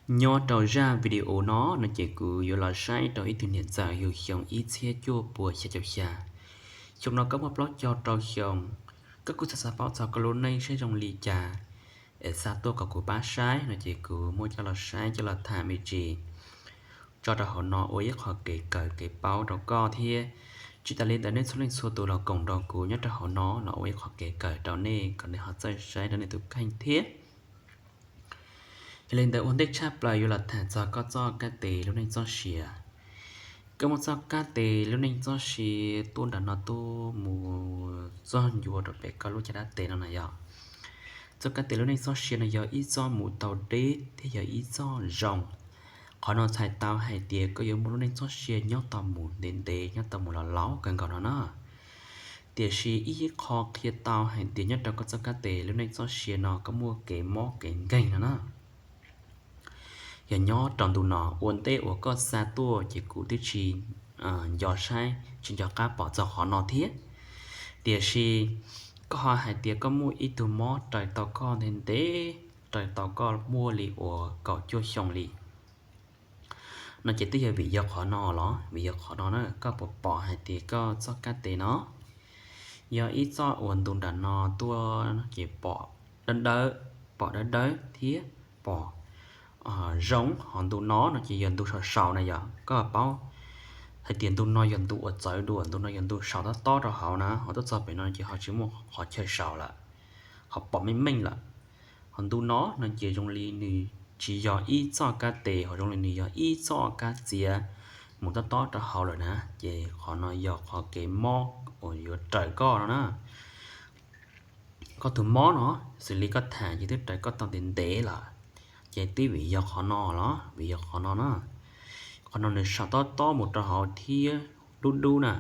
Nyob rau zaj video no no ces kuv yuav los saib rau ib tug niam ntxawm yug xyoo ib txhiab cuaj puas xya caum xya. Xyoo no koj muaj plaub caug rau xyoo, koj kuj xav xav paub txog koj lub neej saib zoo li cas es xa tuaj kom kuv pab saib no ces kuv muab coj los saib coj los tham me ntsis tso rau hauv no ua ib qho kev kawm kev paub rau koj thiab. Tsis tas li ntawd nej txhua leej txhua tus los koom nrog kuv nyob rau hauv no los ua ib qho kev kawm rau nej kom nej ho txawj saib rau nej tus kheej thiab. Yog li ntawd ua ntej tshaj plaws yuav los tham txog koj txoj kab tes lub neej txoj sia. Koj muaj txoj kab tes lub neej txoj sia tuaj nram no tuaj mus txog ncua rau pem koj lub caj dab tes no na yog. Txoj kab tes lub neej txoj sia no yog ib txoj mus tau deb thiab yog ib txoj zoo. Qhov no txhais tau hais tias koj yuav muaj lub neej txoj sia nyob tau mus ntev ntev nyob tau mus los laus kawg nkaus no na. Tiam sis ib qho qhia tau hais tias nyob rau koj txoj kab tes lub neej txoj sia no koj muaj kev mob kev nkeeg no na. Yog nyob rau ntu no ua ntej uas koj xa tuaj ces kuv twb tsis nco saib tsis nco qab pom txog qhov no thiab. Tiam sis koj ho hais tias koj muaj ib tug mob raws tau koj ntev ntev, raws tau koj muaj li uas kaum cuaj xyoo li no ces twb yog vim yog qhov no los vim yog qhov no na koj puas pom hais tias koj txoj kab tes no yog ib txoj uas ntu nram no tuaj ces pom dawb dawb, pom dawb dawb thiab pom zoo. Ho ntu no no ces yog ntu saum saum na yog koj paub hais tias ntu no yog ntu uas txawv dua, ntu no yog ntu saum tob tob rau hauv na, ho tuaj txog pem no ces ho tsis muaj qhov chaw saum lawm, ho pom meej meej lawm. Ho ntu no no ces zoo li nws tsis yog ib txoj kab tes, ho zoo li nws yog ib txoj kab txiav mus tob tob rau hauv lawm na, ces qhov no yog qhov kev mob uas yuav raws koj no na. Koj tus mob no xws li koj tham ces twb raws koj tau ntev ntev lawm, ces twb vim yog qhov no los vim yog qhov no na. Qhov no nws saum tob tob mus rau hauv thiab dub dub na,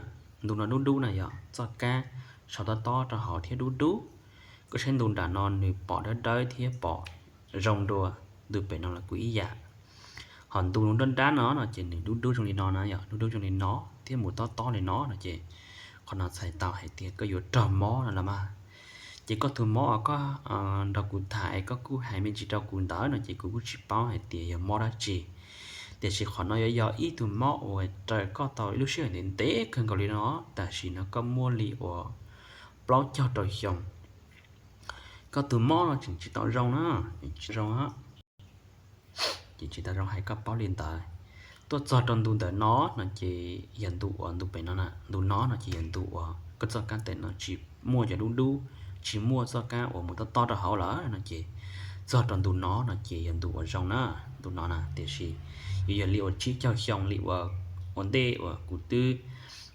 ntu no dub dub na yog txoj kab saum tob tob rau hauv thiab dub dub. Koj saib ntu nram no nws pom dawb dawb thiab pom zoo dua, ntu pem no los kuj ib yam. Ho ntu nrab nrab no no ces nws dub dub zoo li no na yog dub dub zoo li no thiab mus tob tob li no no ces qhov no txhais tau hais tias koj yuav raug mob no los mas. Ces koj tus mob uas koj nrog kuv tham es koj kuj hais me ntsis rau kuv ntawd no ces kuv kuj tsis paub hais tias yog mob dab tsi. Tiam sis qhov no yuav yog ib tug mob uas raws koj tau ib lub sij hawm ntev ntev kawg nkaus li no, tam sim no koj muaj li uas plaub caug rau xyoo. Koj tus mob no tseem tsis tau zoo na, tsis zoo, ces tsis tau zoo hais koj paub li ntawd. Tuaj txog rau ntu ntawm no no ces yog ntu uas ntu pem no na, ntu no no ces yog ntu uas koj txoj kab tes no tsis muaj cov dub dub, tsis muaj txoj kab uas mus tob tob rau hauv lawm no ces txog rau ntu no no ces yog ntu uas zoo na. Ntu no na tiam sis yuav yog li uas tsib caug xyoo li uas ua ntej uas kuv twb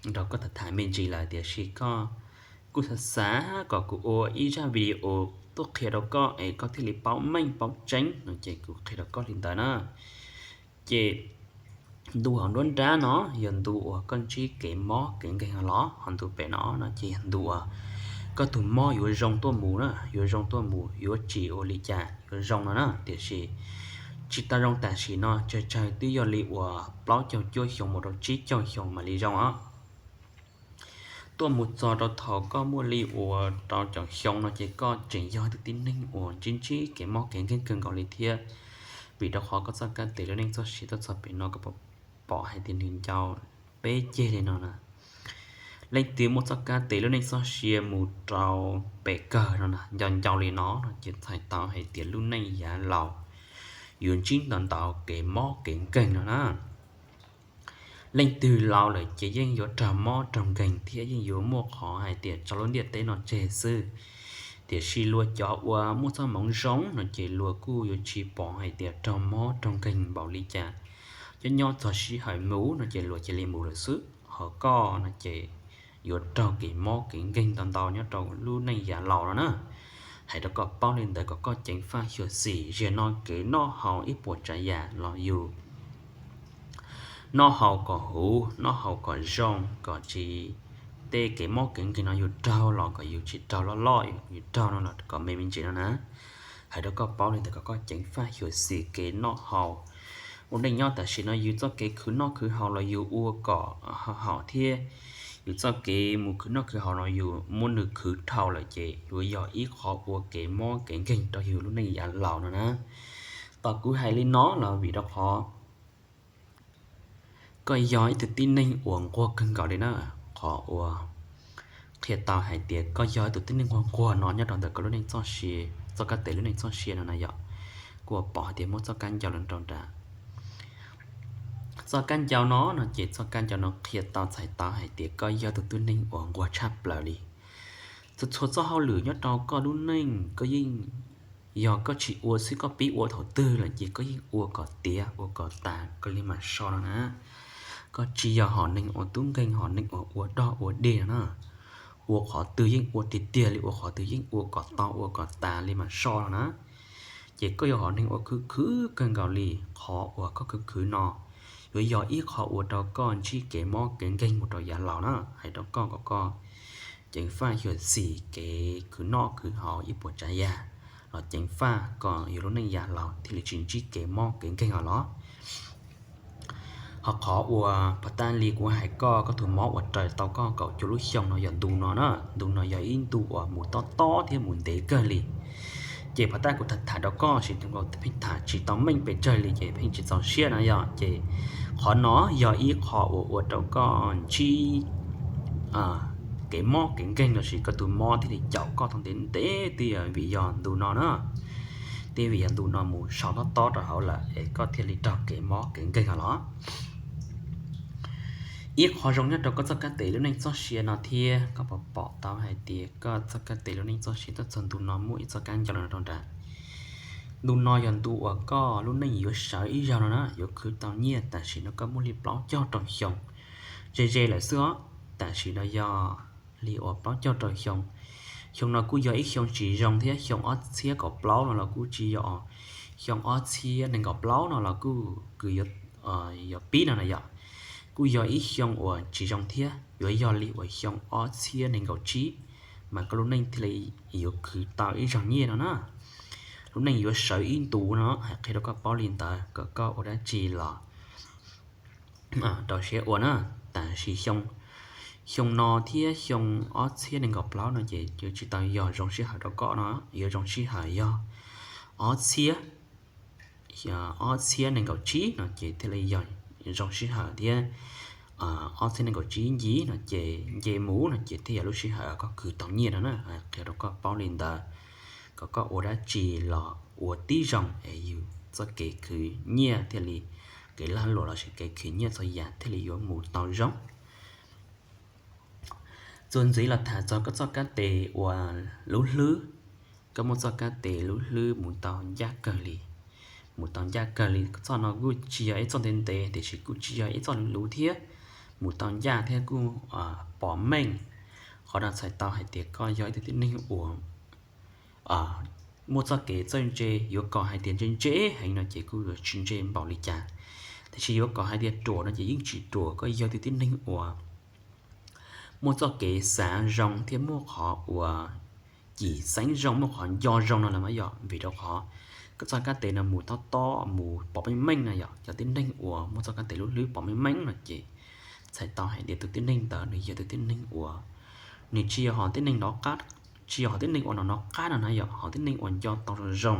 nrog koj tham tham me ntsis lawm, tiam sis koj kuj xav xav kom kuv ua ib zaj video tuaj qhia rau koj es koj thiaj li paub meej paub tseeb no ces kuv qhia rau koj li ntawd na. Ces ntu hauv nruab nrab no yog ntu uas koj ntsib kev mob kev nkeeg los, ho ntu pem no no ces yog ntu uas koj tus mob yuav zoo tuaj mus na, yuav zoo tuaj mus yuav tsis ua li cas yuav zoo no na, tiam sis tsis tau zoo tam sim no, tsawg tsawg twb yog li uas plaub caug cuaj xyoo mus rau tsib caug xyoo mam li zoo os. Tuaj mus txog rau thaum koj muaj li uas rau caum xyoo no ces koj tseem yog tus tib neeg uas ntsib ntsib kev mob kev nkeeg kawg nkaus li thiab, vim rau qhov koj txoj kab tes lub neej txoj sia tuaj txog pem no koj pom hais tias nws ncau peb ceg li no na. Leej twg muaj txoj kab tes lub neej txoj sia mus rau pem kawg no na, ncau ncau li no no ces txhais tau hais tias lub neej yav laus yuav ntsib ntau ntau kev mob kev nkeeg no na. Leej twg laus lawm ces yeej yuav raug mob raug nkeeg thiab yeej yuav muaj qhov hais tias tso lub ntiaj teb no tseg xwb. Tiam sis luag cov uas muaj txoj hmoov zoo no ces luag kuj yuav tsis pom hais tias raug mob raug nkeeg npaum li cas. Nyob nyob txog sij hawm mus no ces luag cia li mus lawm xwb, ho koj no ces yuav raug kev mob kev nkeeg ntau ntau nyob rau lub neej yav laus no na. Hais rau koj paub li ntawd kom koj ceev faj xyuam xim, ziag no kev noj haus ib puas tsav yam los yus noj haus kom huv, noj haus kom zoo, kom tsis, tej kev mob kev nkeeg no yus raug los kom yus tsis raug loj loj, yus raug no los kom me me ntsis no na. Hais rau koj paub li ntawd kom koj ceev faj xyuam xim kev noj haus. Ua neej nyob tam sim no yus txoj kev khwv noj khwv haus los yus ua kom haum thiab, yus txoj kev mus khwv noj khwv haus no yus muab nws khwv dhau lawm ces yuav yog ib qho ua kev mob kev nkeeg rau yus lub neej yav laus no na. Tos kuv hais li no los vim rau qhov koj yog ib tug tib neeg uas nquag kawg nkaus li na. Qhov uas qhia tau hais tias koj yog ib tug tib neeg nquag nquag no nyob rau ntawm koj lub neej txoj sia, txoj kab tes lub neej txoj sia no na yom, kuj pom hais tias muaj txoj kab ncau los rau nram. Txoj kab ncau no no ces txoj kab ncau no qhia tau txhais tau hais tias koj yog tus tib neeg uas nquag tshaj plaws li. Txhua txhua txoj hauj lwm nyob rau koj lub neej koj yeej, yog koj tsis ua xwb koj pib ua thaum twg lawm ces koj yeej ua kom tiav ua kom tas koj li mam so no na. Koj tsis yog hom neeg uas tub nkeeg, hom neeg uas ua dog ua dig no na. Ua qhov twg yeej ua tiag tiag li, ua qhov twg yeej ua kom tau ua kom tas li mam so no na. Ces koj yog hom neeg uas khwv khwv kawg nkaus li. Qhov uas koj khwv khwv no yuav yog ib qho ua rau koj ntsib kev mob kev nkeeg mus rau yav laus na. Hais rau koj kom koj ceev faj xyuam xim kev khwv noj khwv haus ib puas tsav yam los ceev faj kom yus lub neej yav laus thiaj li tsis ntsib kev mob kev nkeeg os los. Ho qhov uas pov taj li kuv hais koj, koj tus mob uas raws tau koj kaum cuaj lub xyoo no yog ntu no na. Ntu no yog ib ntu uas mus tob tob thiab mus ntev kawg li. Ces pov taj kuv tham tham rau koj sis pheej tham tsis tau meej pes tsawg li ces pheej tsis txaus siab na yom. Ces qhov no yog ib qho uas ua rau koj ntsib kev mob kev nkeeg lossis koj tus mob thiaj li caum koj tau ntev ntev twb yog vim yog ntu no na. Twb vim yog ntu no mus sau tob tob rau hauv lawm es koj thiaj li raug kev mob kev nkeeg os los. Ib qho zoo nyob rau koj txoj kab tes lub neej txoj sia no thiab koj pom pom tau hais tias koj txoj kab tes lub neej txoj sia tuaj txog ntu no muaj ib txoj kab ncau los rau nram. Ntu no yog ntu uas koj lub neej yuav sawv ib zaug no na, yuav khwv tau nyiaj tam sim no koj muaj li plaub caug rau xyoo ze ze lawm xwb os. Tam sim no yog li uas plaub caug rau xyoo. Xyoo no kuj yog ib xyoo tsis zoo thiab, xyoo ob txhiab kaum plaub no los kuj tsis yog, xyoo ob txhiab nees nkaum plaub no los kuj kws yog pib no na yom, kuj yog ib xyoo uas tsis zoo thiab, yuav yog li uas xyoo ob txhiab nees nkaum tsib mas koj lub neej thiaj li yuav khwv tau ib zaug nyiaj no na. Lub neej yuav sawv ib ntus no, hais qhia rau koj paub li ntawd kom koj ua dab tsi los rau siab ua na. Tam sim xyoo no thiab xyoo ob txhiab nees nkaum plaub no ces yuav tsis tau yog zoo sij hawm rau koj no, yuav zoo sij hawm yog ob txhiab, ob txhiab nees nkaum tsib no ces thiaj li yog zoo sij hawm thiab. Ob txhiab nees nkaum tsib ncig no ces nce mus no ces thiaj yog lub sij hawm koj khwv tau nyiaj no na. Qhia rau koj paub li ntawd kom koj ua dab tsi los ua tib zoo es yus txoj kev khwv nyiaj thiaj li, kev lag luam lossis kev khwv nyiaj txhua yam thiaj li yuav mus tau zoo. Txuas ntxiv los tham txog koj txoj kab tes uas lub hlwb. Koj muaj txoj kab tes lub hlwb mus tau ncaj kawg li, mus tau ncaj kawg li. Txoj no kuj tsis yog ib txoj ntev ntev tiam sis kuj tsis yog ib txoj luv luv thiab, mus tau ncaj thiab kuj pom meej. Qhov no txhais tau hais tias koj yog ib tug tib neeg uas muaj txoj kev txawj ntse, yuav kom hais tias ntse ntse heev no ces kuj yuav tsis ntse npaum li cas, tiam sis yuav kom hais tias ruam no ces yeej tsis ruam. Koj yog tus tib neeg uas muaj txoj kev xav zoo thiab muaj qhov uas cim xeeb zoo, muaj qhov nco zoo no los mas yog vim rau qhov koj txoj kab tes no mus tob tob mus pom meej meej no yog cov tib neeg uas muaj txoj kab tes lub hlwb pom meej meej no ces txhais tau hais tias tus tib neeg ntawd nws yog tus tib neeg uas nws tsis yog hom tib neeg nov qab, tsis yog hom tib neeg uas nov nov qab no na, yog hom tib neeg uas nco tau zoo zoo.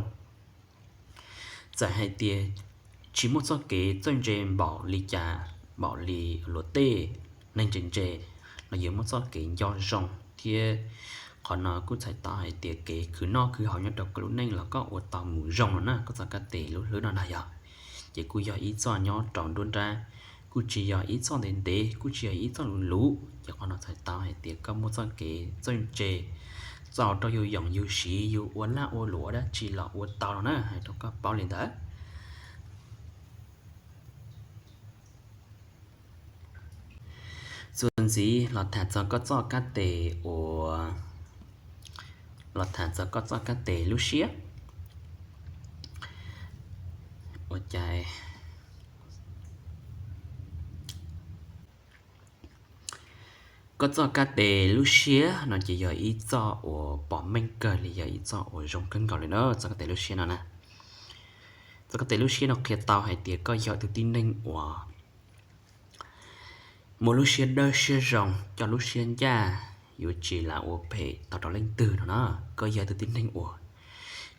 Txawm hais tias tsis muaj txoj kev txawj ntse npaum li cas, npaum li luag tej neeg ntse ntse los yuav muaj txoj kev nco zoo thiab. Qhov no kuj txhais tau hais tias kev khwv noj khwv haus nyob rau koj lub neej los koj ua tau mus zoo no na, koj txoj kab tes lub hlwb no na yog, ces kuj yog ib txoj nyob rau nruab nrab, kuj tsis yog ib txoj ntev ntev, kuj tsis yog ib txoj luv luv, ces qhov no txhais tau hais tias koj muaj txoj kev txawj ntse txaus rau yus yoom yus siv, yus ua laj ua luam ua dab tsi los ua tau no na, hais rau koj paub li ntawd. Txuas ntxiv los tham txog koj txoj kab tes uas, los tham txog koj txoj kab tes lub siab. Ua cas koj txoj kab tes lub siab no ces yog ib txoj uas pom meej kawg li, yog ib txoj uas zoo kawg nkaus li na, txoj kab tes lub siab no na. Txoj kab tes lub siab no qhia tau hais tias koj yog tus tib neeg uas muaj lub siab dawb siab zoo, coj lub siab ncaj, yuav tsis lam ua phem tau rau leej twg no na. Koj yog tus tib neeg uas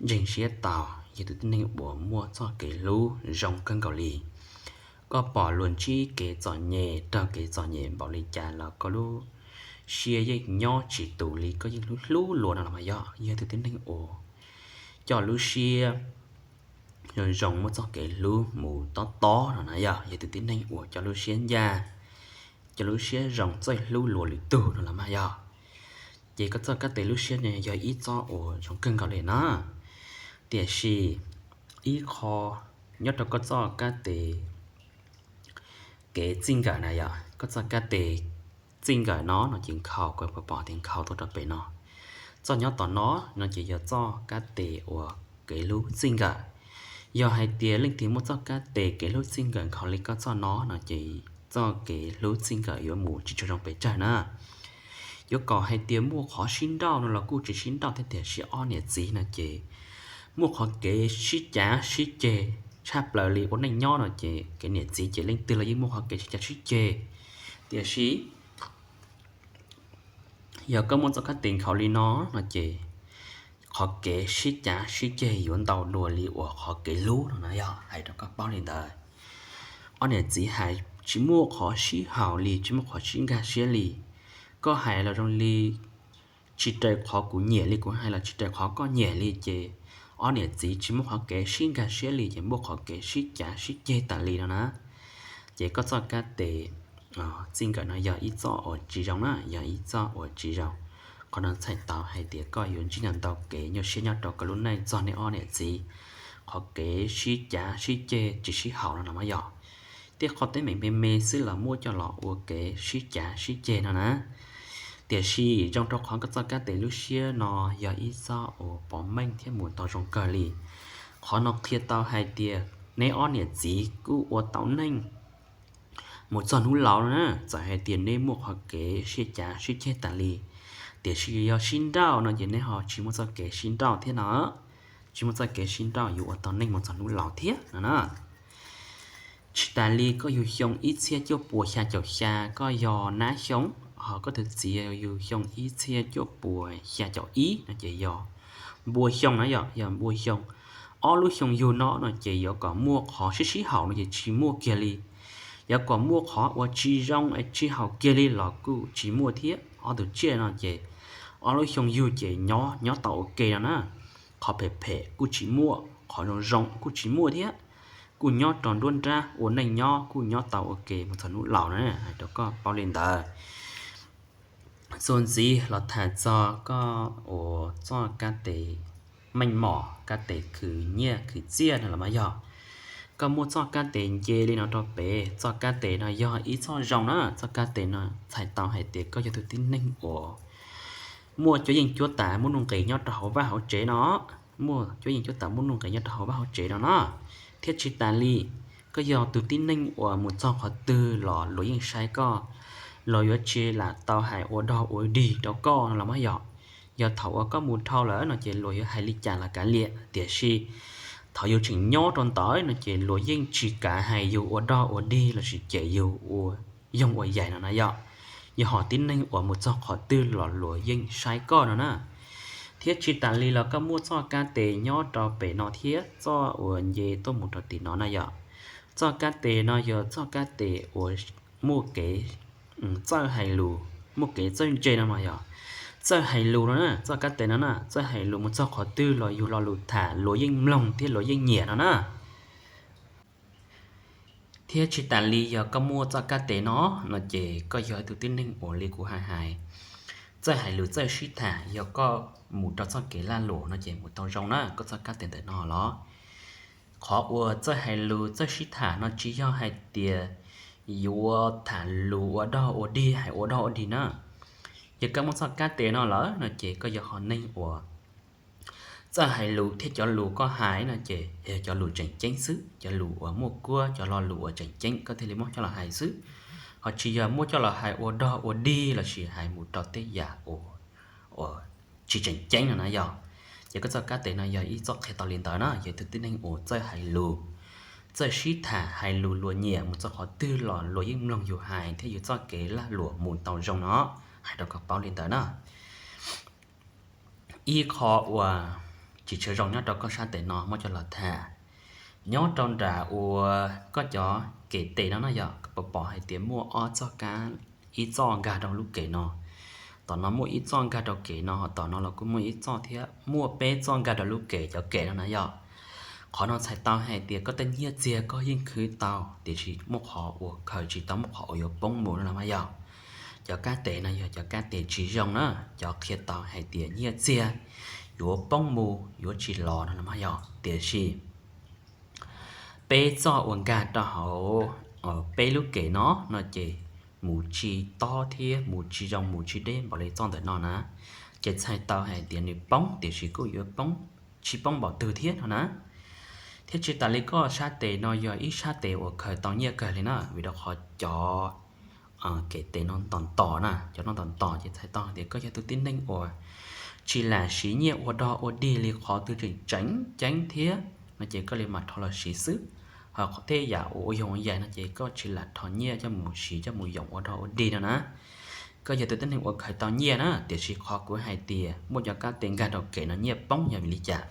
ntseeg siab tau, yog tus tib neeg uas muaj txoj kev hlub zoo kawg nkaus li. Koj pom luag ntsib kev txom nyem, raug kev txom nyem npaum li cas los koj lub siab yeej nyob tsis tus li, koj yeej hlub hlub luag no los mas yog, yog tus tib neeg uas coj lub siab zoo zoo, muaj txoj kev hlub mus tob tob no na yog, yog tus tib neeg uas coj lub siab ncaj, coj lub siab zoo, txawj hlub luag lwm tug no los mas yog. Ces koj txoj kab tes lub siab ne yog ib txoj uas zoo kawg nkaus li na. Tiam sis ib qho nyob rau koj txoj kab tes kev txij nkawm na yog, koj txoj kab tes txij nkawm no no ces nkhaus, koj pom tias nkhaus tuaj rau pem no. Txoj nyob tom no no ces yog txoj kab tes uas kev hlub txij nkawm. Yog hais tias leej twg muaj txoj kab tes kev hlub txij nkawm nkhaus li koj txoj no no ces txoj kev hlub txij nkawm yuav mus tsis tshua zoo pes tsawg na. Yuav kom hais tias muaj qhov sib nrauj no los kuj tsis sib nrauj thiab, tiam sis ob niam txiv no ces muaj qhov kev sib cav sib ceg tshaj plaws li. Ua neej nyob no ces kev niam txiv ces leej twg los yeej muaj qhov kev sib cav sib ceg. Tiam sis yog koj muaj txoj kab tes nkhaus li no no ces qhov kev sib cav sib ceg yuav ntau dua li uas qhov kev hlub no na yog, hais rau koj paub li ntawd. Ob niam txiv hais tsis muaj qhov sib haum li, tsis muaj qhov sib nkag siab li. Koj hais los zoo li tsis raws qhov kuv nyiam li, kuv hais los tsis raws qhov koj nyiam li ces ob niam txiv tsis muaj qhov kev sib nkag siab li ces muaj qhov kev sib cav sib ceg tas li no na. Ces koj txoj kab tes txij nkawm no yog ib txoj uas tsis zoo na, yog ib txoj uas tsis zoo. Qhov no txhais tau hais tias koj yuav ntsib ntau kev nyuaj siab nyob rau koj lub neej txog nej ob niam txiv qhov kev sib cav sib ceg tsis sib haum no los mas yog. Tej qhov teeb meem me me xwb los muab coj los ua kev sib cav sib ceg no na. Tiam sis zoo rau qhov koj txoj kab tes lub siab no yog ib txoj uas pov meej thiab mus tau zoo kawg li. Qhov no qhia tau hais tias neb ob niam txiv kuj ua tau neej mus txog hnub laus no na. Txawm hais tias neb muaj qhov kev sib cav sib ceg tas li, tiam sis yog sib nrauj no ces neb ho tsis muaj txoj kev sib nrauj thiab no. Tsis muaj txoj kev sib nrauj yuav ua tau neej mus txog hnub laus thiab no na. Tsis tas li koj yug xyoo ib txhiab cuaj puas xya caum xya koj yog nab xyoo, ho koj tus txiv yug xyoo ib txhiab cuaj puas xya caum ib no ces yog npua xyoo na yog, yog npua xyoo. Ob lub xyoo yug no no ces yuav kom muaj qhov sib sib haum no ces tsis muaj kiag li. Yuav kom muaj qhov uas tsis zoo es tsis haum kiag li los kuj tsis muaj thiab. Ob tug tsiaj no ces ob lub xyoo yug ces nyob nyob tau ua ke no na. Qhov phem phem kuj tsis muaj, qhov zoo zoo kuj tsis muaj thiab. Kuj nyob rau nruab nrab ua neej nyob kuj nyob tau ua ke mus txog hnub laus na, hais rau koj paub li ntawd. Txuas ntxiv los tham txog koj uas txoj kab tes meej mom, kab tes khwv nyiaj khwv txiaj no los mas yog. Koj muaj txoj kab tes nce li no rau pem, txoj kab tes no yog ib txoj zoo na. Txoj kab tes no txhais tau hais tias koj yog tus tib neeg uas muaj cuab yeej cuab tam muaj nuj nqis nyob rau hauv vaj hauv tsev no, muaj cuab yeej cuab tam muaj nuj nqis nyob rau hauv vaj hauv tsev no na. Thiab tsis tas li, koj yog tus tib neeg uas mus txog qhov twg los luag yeej saib koj, luag yuav tsis lam tau hais ua dog ua dig rau koj no los mas yog. Yog thaum uas koj mus dhau lawm no ces luag yuav hais li cas los kav liam, tiam sis thaum yus tseem nyob rau ntawd no ces luag yeej tsis kav hais yus ua dog ua dig lossis cem yus ua yoog ua yaig no na yog. Yog hom tib neeg uas mus txog qhov twg los luag yeej saib koj no na. Thiab tsis tas li los koj muaj txoj kab tes nyob rau pem no thiab, txoj uas nce tuaj mus rau tim no na yog. Txoj kab tes no yog txoj kab tes uas muaj kev txawj hais lus, muaj kev txawj ntse no mas yog. Txawj hais lus no na, txoj kab tes no na txawj hais lus, mus txog qhov twg los yus lo lus tham luag yeej mloog thiab luag yeej nyiam no na. Thiab tsis tas li yog koj muaj txoj kab tes no no ces koj yog ib tug tib neeg uas li kuv hais hais, txawj hais lus txawj sib tham. Yog koj mus rau txoj kev lag luam no ces mus tau zoo na, koj txoj kab tes ntawm no los. Qhov uas txawj hais lus txawj sib tham no tsis yog hais tias yuav tham lus ua dog ua dig, hais ua dog ua dig na. Yog koj muaj txoj kab tes no lawm no ces koj yog hom neeg uas txawj hais lus thiab cov lus koj hais no ces yog cov lus tseem ceeb xwb, cov lus uas muaj kuab, cov lo lus uas tseem ceeb koj thiaj li muab coj los hais xwb. Ho tsis yog muab coj los hais ua dog ua dig lossis hais mus rau tej yam uas tsis tseem ceeb no na yog. Ces koj txoj kab tes no yog ib txoj qhia tau li ntawd na, yog tus tib neeg uas txawj hais lus, txawj sib tham, hais lus luag nyiam, mus txog qhov twg los luag yeej mloog yus hais thiab yus txoj kev lag luam mus tau zoo no, hais rau koj paub li ntawd na. Ib qho uas tsis tshua zoo nyob rau koj sab tes no muab coj los tham. Nyob rau nram uas koj cov kem tes no na yog koj puas pom hais tias muaj ob txoj kab, ib txoj nkag rau lub kem no, tom no muaj ib txoj nkag rau kem no, tom no los kuj muaj ib txoj thiab, muaj peb txoj nkag rau lub kem, cov kem no na yog. Qhov no txhais tau hais tias koj tej nyiaj txiag koj yeej khwv tau, tiam sis muaj qhov uas khaws tsis tau, muaj qhov uas yuav poob mus no los mas yog. Cov kab tes no yog cov kab tes tsis zoo na, cov qhia tau hais tias nyiaj txiag yuav poob mus yuav tsis los no los mas yog. Tiam sis peb txoj uas nkag rau hauv peb lub kem no no ces mus tsis tob thiab mus tsis zoo, mus tsis deb npaum li txoj ntawm no na, ces txhais tau hais tias nws poob tiam sis kuj yuav poob, tsis poob npaum twg thiab no na. Thiab tsis tas li koj sab tes no yog ib sab tes uas khaws tau nyiaj kawg li na, vim rau qhov cov kem tes no ntos ntos na, cov no ntos ntos ces txhais tau hais tias koj yog tus tib neeg uas tsis lam siv nyiaj ua dog ua dig li qhov twg tseem tseem ceeb thiab no ces koj li mam rho los siv xwb. Ho tej yam uas ua yoog ua yaig no ces koj tsis lam rho nyiaj coj mus siv coj mus yoom ua dog ua dig no na. Koj yog tus tib neeg uas khaws tau nyiaj na, tiam sis qhov kuv hais tias muaj cov kab tes nkag rau kem no nyiaj poob yog vim li cas?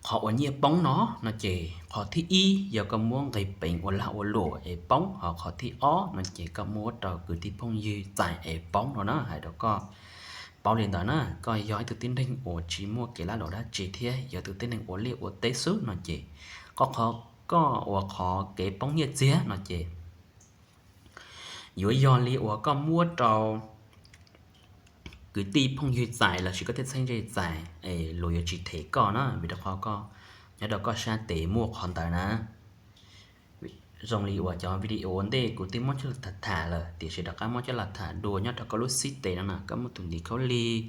Qhov uas nyiaj poob no no ces qhov thib ib yog koj muab nqis peev ua lag ua luam es poob, ho qhov thib ob no ces koj muab rau kwv tij phooj ywg txais es poob no na. Hais rau koj paub li ntawd na, koj yog ib tug tib neeg uas tsis muaj kev lag luam dab tsi thiab yog tus tib neeg ua liaj ua teb xwb no ces koj, koj ua qhov kev poob nyiaj txiag no ces yuav yog li uas koj muab rau kwv tij phooj ywg txais lossis koj tej txheeb ze txais es luag yuav tsis them koj na, vim rau qhov koj nyob rau koj sab tes muaj qhov ntawd na. Zoo li uas cov video ua ntej kuv twb muab coj los tham tham lawm, tiam sis rov qab muab coj los tham dua nyob rau koj lub xib tes no na, koj muaj tus ntiv khaub lig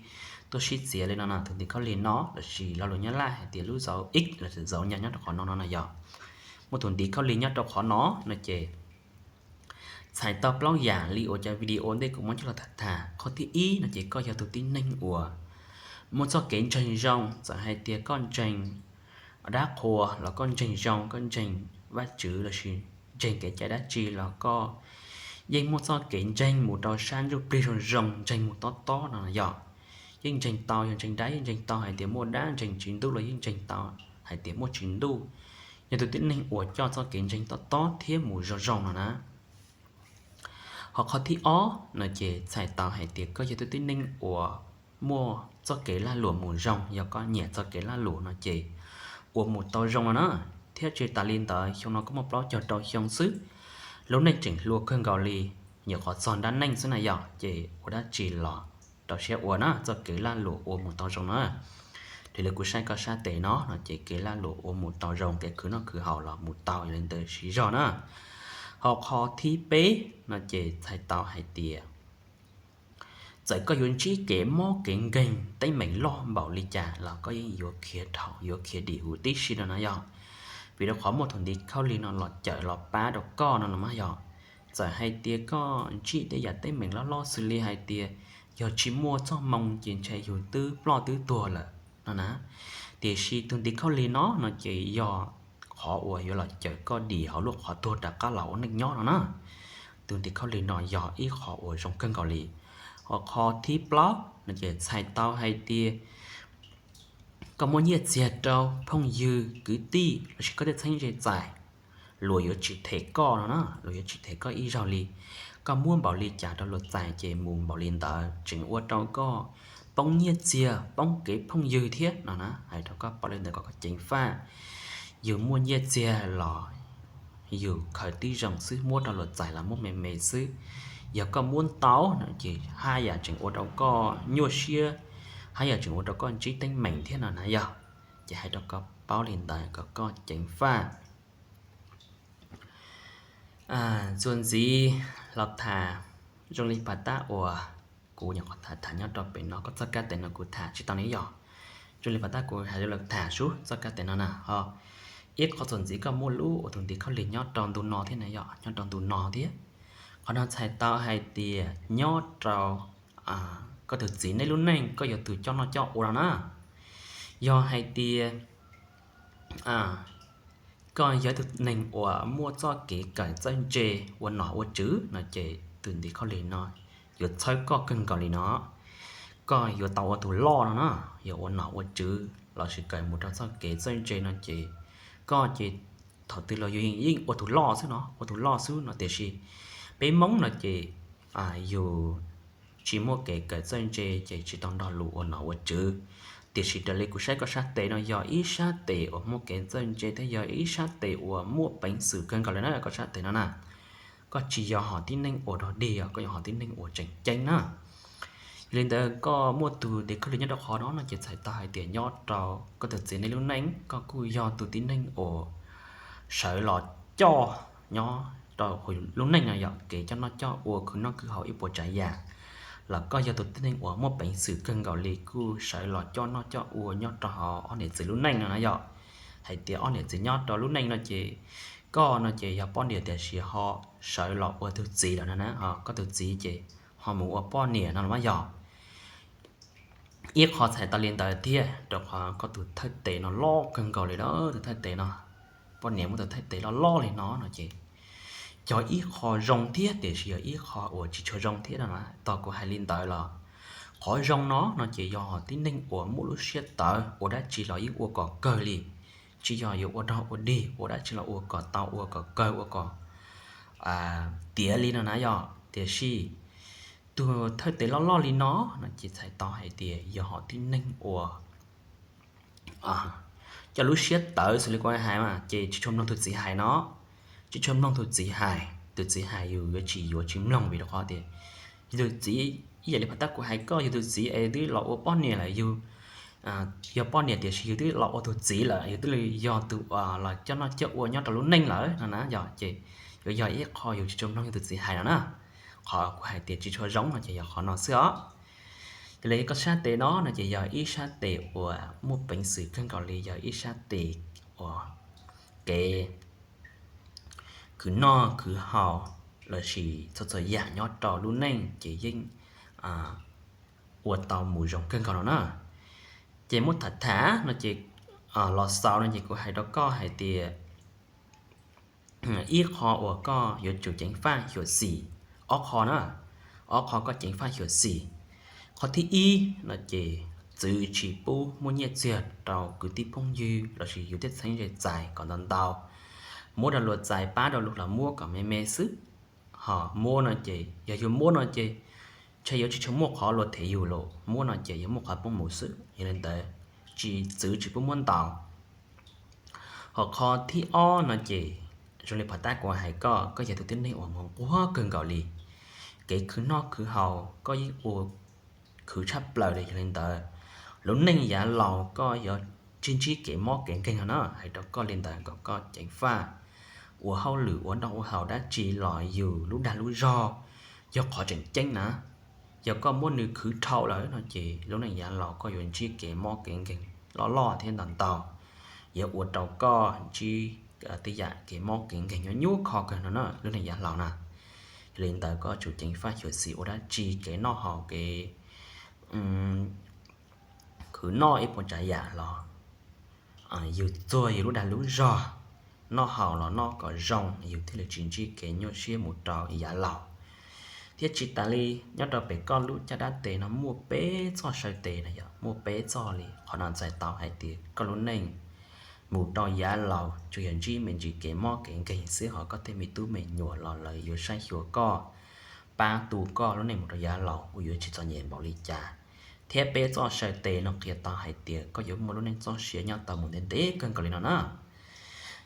tuaj sib txiav li no na, tus ntiv khaub lig no lossis lo lus Nyab Laj hais tias lub dấu X lossis dấu nhân nyob rau qhov no no na yog. Muaj tus ntiv khaub lig nyob rau qhov no no ces txhais tau plaub yam li uas cov video ua ntej kuv muab coj los tham tham. Qhov thib ib no ces koj yog tus tib neeg uas muaj txoj kev ntseeg zoo, txawm hais tias koj ntseeg dab qhuas los koj ntseeg zoo, koj ntseeg Vajtswv lossis ntseeg kev cai dab tsi los koj yeej muaj txoj kev ntseeg mus rau sab ntsuj plig zoo zoo, ntseeg mus tob tob no yog. Yeej ntseeg tau, yog ntseeg dab yeej ntseeg tau hais tias muaj dab, ntseeg Tswv Ntuj los yeej ntseeg tau hais tias muaj Tswv Ntuj. Yog tus tib neeg uas coj txoj kev ntseeg tob tob thiab mus zoo zoo no na. Ho qhov thib ob no ces txhais tau hais tias koj yog tus tib neeg uas muaj txoj kev lag luam mus zoo, yog koj nyiam txoj kev lag luam no ces ua mus tau zoo no na. Thiab tsis tas li ntawd xyoo no koj muaj plaub caug rau xyoo xwb, lub neej tseem hluas kawg nkaus li, nyuam qhuav txog nrab neej xwb na yog, ces ua dab tsi los rau siab ua na, txoj kev lag luam ua mus tau zoo na. Raws li kuv saib koj sab tes no no ces kev lag luam ua mus tau zoo, kev khwv noj khwv haus los mus tau, yog li ntawd siv zog na. Ho qhov thib peb no ces txhais tau hais tias txawm koj yuav ntsib kev mob kev nkeeg teeb meem loj npaum li cas los koj yeej yuav khiav dhau, yuav khiav dim huv tib si no na yog. Vim rau qhov muaj tus ntiv khaub lig no los cawm los pab rau koj no los mas yog. Txawm hais tias koj ntsib tej yam teeb meem loj loj xws li hais tias yog tsis muaj txoj moo ces ntshe yus twb ploj twb tuag lawm no na. Tiam sis tus ntiv khaub lig no no ces yog qhov uas yuav los cawm koj dim hauv lub qhov tuag rov qab los ua neej nyob no na. Tus ntiv khaub lig no yog ib qhov uas zoo kawg nkaus li. Ho qhov thib plaub no ces txhais tau hais tias koj muab nyiaj txiag rau phooj ywg kwv tij lossis koj tej txheeb ze txais, luag yuav tsis them koj no na, luag yuav tsis them koj ib zaug li. Koj muab npaum li cas rau luag txais ces mus npaum li ntawd, tseem ua rau koj poob nyiaj txiag poob kev phooj ywg thiab no na. Hais rau koj paub li ntawd kom koj ceev faj. Yus muaj nyiaj txiag los yus khaws tib zoo xwb, muab rau luag txais los muab me me xwb. Yog koj muab ntau no ces haj yam tseem ua rau koj nyuaj siab, haj yam tseem ua rau koj ntsib teeb meem thiab no na yog. Ces hais rau koj paub li ntawd kom koj ceev faj. Txuas ntxiv los tham zoo li pas tab uas kuv nyuam qhuav tham tham nyob rau pem no, koj txoj kab tes no kuv tham tsis tau ne yog. Zoo li pas tab kuv hais los tham sub txoj kab tes no na ho. Ib qhov txuas ntxiv koj muaj lub ua tus ntiv khaub lig nyob rau ntu no thiab na yog, nyob rau ntu no thiab. Qhov no txhais tau hais tias nyob rau koj tus txiv nej lub neej koj yog tus coj noj coj ua no na. Yog hais tias koj yog ib tug neeg uas muaj txoj kev kawm txawj ntse ua nom ua tswv no ces tus ntiv khaub lig no yuav txhawb koj kawg nkaus li no. koj yuav tau ua tus loj no na, yuav ua nom ua tswv lossis kawg mus rau txoj kev txawj ntse no ces koj ces thaum twg los yus yeej ua tus loj xwb no, ua tus loj xwb no, tiam sis peb Hmoob no ces yus tsis muaj kev kawm txawj ntse ces tsis tau nrog luag ua nom ua tswv. Tiam sis raws li kuv saib koj sab tes no yog ib sab tes uas muaj kev txawj ntse thiab yog ib sab tes uas muaj peev xwm kawg nkaus li na koj sab tes no na. Koj tsis yog hom tib neeg uas dog dig os, koj yog hom tib neeg uas tseem ceeb na. Yog li ntawd koj muaj tus dev khaub lig nyob rau qhov no no ces txhais tau hais tias nyob rau koj tus txiv neej lub neej koj kuj yog tus tib neeg uas sawv los coj nyob rau lub neej no yom, kev coj noj coj ua khwv noj khwv haus ib puas tsav yam los koj yog tus tib neeg uas muaj peev xwm kawg nkaus li kuj sawv los coj noj coj ua nyob rau hauv ob niam txiv lub neej no na yom. Hais tias ob niam txiv nyob rau lub neej no ces koj no ces yog poj niam tiam sis ho sawv los ua tus txiv lawm no na, koj tus txiv ces ho mus ua poj niam no los mas yog ib qho txhais tau li ntawd thiab, rau qhov koj tus thawj tes no loj kawg nkaus li na, tus thawj tes no, poj niam muaj tus thawj tes loj loj li no no ces yog ib qho zoo thiab tiam sis yog ib qho uas tsis tshua zoo thiab no na. Tau kuv hais li ntawd los qhov zoo no no ces yog tib neeg uas muaj lub siab tawv, ua dab tsi los yeej ua kom kawg li, tsis yog yuav ua dog ua dig, ua dab tsi los ua kom tau, ua kom kawg, ua kom tiav li no na yom. Tiam sis tus thawj tes loj loj li no no ces txhais tau hais tias yog hom tib neeg uas coj lub siab tawv xws li kuv hais mas ces tsis tshua mloog tus txiv hais no, tsis tshua mloog tus txiv hais, tus txiv hais yus yuav tsis yuav tsis mloog vim rau qhov tias yus tus txiv, ib yam li pom tab kuv hais koj, yus tus txiv es twb los ua poj niam lawm, yus yog poj niam tiam sis yus twb los ua tus txiv lawm, yus twb li yog tus los coj noj coj ua nyob rau lub neej lawm no na yom, ces yuav yog ib qho yus tsis tshua mloog yus tus txiv hais no na. Qhov kuv hais tias tsis tshua zoo no ces yog qhov no xwb os. Yog li koj sab tes no no ces yog ib sab tes uas muaj peev xwm kawg nkaus li, yog ib sab tes uas kev khwv noj khwv haus lossis txhua txhua yam nyob rau lub neej ces yeej ua tau mus zoo kawg nkaus no na. Ces muab tham tham no ces los xaus no ces kuv hais rau koj hais tias ib qho uas koj yuav tsum ceev faj xyuam xim, ob qho na, ob qho koj ceev faj xyuam xim. Qhov thib ib no ces txwv tsis pub muab nyiaj txiag rau kwv tij phooj ywg lossis yus tej txheeb ze txais kom ntau ntau, muab rau luag txais pab rau luag los muab kom me me xwb. Ho muab no ces yog yus muab no ces ntshe yuav tsis tshua muaj qhov luag them yus lawm, muab no ces yuav muaj qhov poob mus xwb. Yog li ntawd tsis, txwv tsis pub muab ntau. Ho qhov thib ob no ces zoo li pom tab kuv hais koj, koj yog tus tib neeg uas nquag nquag kawg nkaus li, kev khwv noj khwv haus koj yeej ua khwv tshaj plaws li. Yog li ntawd lub neej yav laus koj yuav tsis ntsib kev mob kev nkeeg no na. Hais rau koj li ntawd kom koj ceev faj, ua hauj lwm ua noj ua haus dab tsi los yus lub dag lub zog yog qhov tseem ceeb na. Yog koj muab nws khwv dhau lawm no ces lub neej yav laus koj yuav ntsib kev mob kev nkeeg loj loj thiab ntau ntau, yuav ua rau koj ntsib tej yam kev mob kev nkeeg nyuaj nyuaj kho kawg no na lub neej yav laus na. Yog li ntawd koj tsum ceev faj xyuam xim ua dab tsi, kev noj haus, kev khwv noj ib puas tsav yam los yus txuag yus lub dag lub zog, noj haus los noj kom zoo yus thiaj li tsis ntsib kev nyuaj siab mus rau yav laus. Thiab tsis tas li, nyob rau pem koj lub caj dab tes no muaj peb txoj saw tes no yog muaj peb txoj li. Qhov no txhais tau hais tias koj lub neej mus rau yav laus tsuas yog ntsib me ntsis kev mob kev nkeeg xwb, ho koj tej me tub me nyuam los lawv yuav saib xyuas koj, pab tu koj lub neej mus rau yav laus uas yuav tsis txom nyem npaum li cas. Thiab peb txoj saw tes no qhia tau hais tias koj yuav muaj lub neej txoj sia nyob tau mus ntev ntev kawg nkaus li no na.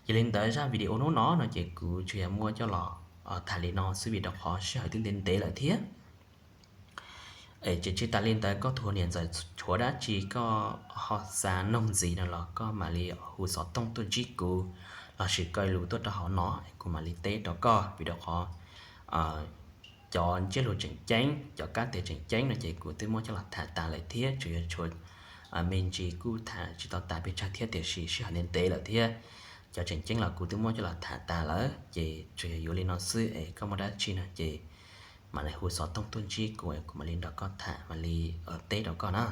Yog li ntawd zaj video hnub no no ces kuv tsuas yog muab coj los tham li no xwb vim rau qhov sij hawm twb ntev ntev lawm thiab. Es tsis tas li ntawd koj tus niam ntxawm tshuav dab tsi koj ho xav noog ntxiv no los koj mam li hu xov tooj tuaj ntsib kuv, lossis kaw lus tuaj rau hauv no kuv mam li teb rau koj. Vim rau qhov cov ntsiab lus tseem ceeb, cov kab tes tseem ceeb no ces kuv twb muab coj los tham tas lawm thiab, tsuas yog tshuav me ntsis kuj tham tsis tau tas pes tsawg thiab, tiam sis sij hawm ntev ntev lawm thiab. Cov tseem ceeb los kuv twb muab coj los tham tas lawm, ces tsuas yog yuav li no xwb es koj muaj dab tsi no ces mam li hu xov tooj tuaj ntsib kuv, kuv mam li nrog koj tham, mam li teb rau koj na.